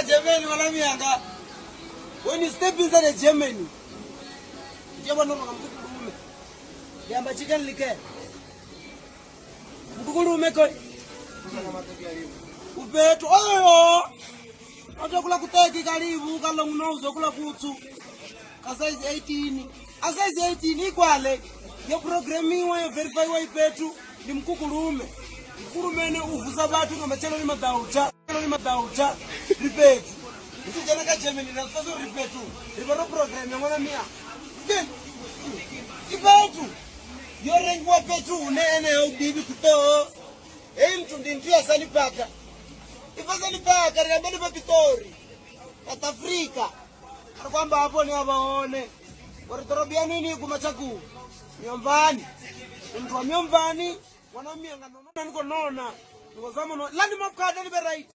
Kha Germany ṅwana miyanga. When you step inside a Germany, ndi vhona uri nga mukukulume. Ndi amba chicken licken. Mukukulume koi. Upetu oyo. Otokula kuteki kalibu kalong nose okula kutsu. Ka size 18. A size 18 ikwale. Yo programiwa yo verifyiwa ipetu ndi mukukulume. Mukulume ene u vusa vhathu nga matsheloni maḓautsha. Matsheloni maḓautsha ri fhethu. Ri tshi dzhena kha Germany ra zwi uri ri fhethu. Ri vha ro program ya ṅwana mia. I fhethu. Yo rengiwa fhethu hune ene ha u ḓivhi kuṱoho. Heyi nthu ndi nthu ya Sanipaka. Ifha Sanipaka ri amba ni fha Pitori. South Africa. Ri khou amba hafho hune a vha hone. Uri ḓorobo ya nini i guma Tshakhuma. Miomvani. Ndi muthu wa Miomvani. Ṅwana wa miyanga nona ni khou nona. Ni khou zama u nona. Ḽa ndi mafukade ni vhe right.